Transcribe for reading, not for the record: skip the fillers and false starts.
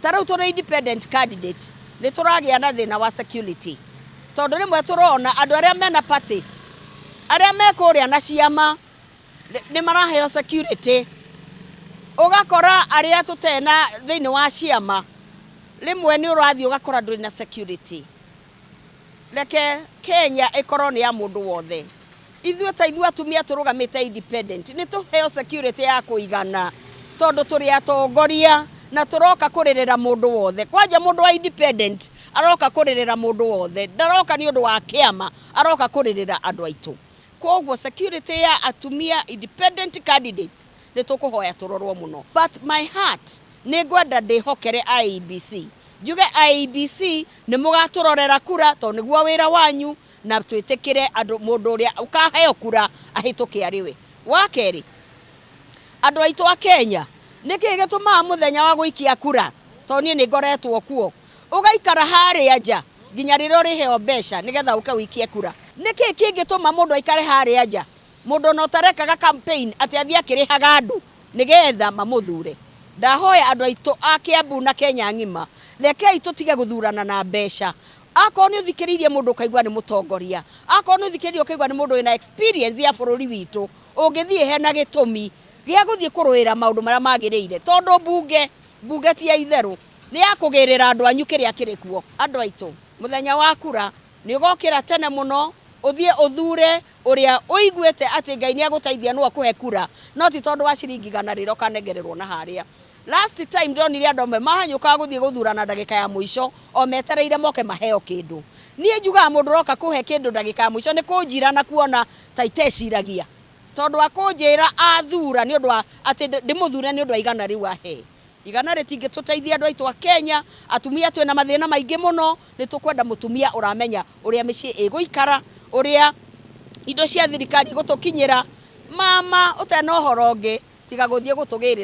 Ta rĩu tũrĩ independent candidate nĩ tũragĩa na thĩna wa security, tondũ rĩmwe tũrona andũ arĩa mena parties, arĩa me kũrĩa na ciama nĩ maraheo security, ũgakora arĩa tũtena thĩinĩ wa ciama rĩmwe nĩ ũrathiĩ ũgakora ndũrĩ na security. Reke Kenya ĩkorwo nĩ ya mũndũ wothe. Ithuĩ ta ithuĩ atumia tũrũgamĩte independent nĩ tũheo security ya kũigana, tondũ tũrĩ atongoria na tũroka kũrĩrĩra mũndũ wothe. Kwanja mũndũ wa independent aroka kũrĩrĩra mũndũ wothe, ndaroka nĩ ũndũ wa kĩama, aroka kũrĩrĩra andũ aitũ. Koguo security ya atumia independent candidates nĩ tũkũhoya tũrorwo mũno. But my heart, nĩ ngwenda ndĩhokere IEBC. Njuge IEBC nĩ mũgatũrorera kura, tondũ nĩguo wĩra wanyu, na twĩtĩkĩre andũ mũndũ ũrĩa ũkaheo kura ahĩtũke arĩ we. Wa kerĩ, andũ aitũ a Kenya, nĩkĩ gĩtũmaga mũthenya wa gũikia kura, tondũ niĩ nĩ ngoretwo kuo, ũgaikara harĩa nja nginya rĩrĩa ũrĩheo mbeca nĩgetha ũke ũikie kura? Nĩkĩ kĩngĩtũma mũndũ aikare harĩa nja, mũndũ ona ũtarekaga campaign, atĩ athiĩ akĩrĩhaga andũ nĩgetha mamũthure? Ndahoya andũ aitũ a Kiambu na Kenya ng'ima, rekei tũtige gũthurana na mbeca. Akorwo nĩ ũthikĩrĩirie mũndũ ũkaigua nĩ mũtongoria, akorwo nĩ ũthikĩrĩirie ũkaigua nĩ mũndũ wĩna experience ya bũrũri witũ, ũngĩthiĩ hena gĩtũmi gĩa gũthiĩ kũrũĩra maũndũ marĩa magĩrĩire, tondũ mbunge ti ya itherũ, nĩ ya kũgĩrĩra andũ anyu kĩrĩa kĩrĩ kuo. Andũ aitũ, mũthenya wa kura nĩ ũgokĩra tene mũno, ũthiĩ ũthure ũrĩa ũiguĩte atĩ Ngai nĩ agũteithia no akũhe kura, no ti tondũ wa ciringi 100 rĩrĩa ũkanengererwo na harĩa. Last time ndonire andũ amwe mahanyũkaga gũthiĩ gũthurana ndagĩka ya mũico, o metereire moke maheo kĩndũ. Niĩ njugaga mũndũ ũroka kũhe kĩndũ ndagĩka ya mũico nĩ kũnjira na kuona ta iteciragia, tondũ akũnjĩra athura nĩ ũndũ wa atĩ ndĩmũthure nĩ ũndũ wa 100 rĩu ahe. 100 rĩtingĩtũteithia, andũ aitũ a Kenya. Atumia twĩna mathĩna maingĩ mũno. Nĩ tũkwenda mũtumia ũramenya ũrĩa mĩciĩ ĩgũikara, ũrĩa indo cia thirikari igũtũkinyĩra. Mama ũtena ũhoro ũngĩ tiga gũthiĩ gũtũgĩrĩra.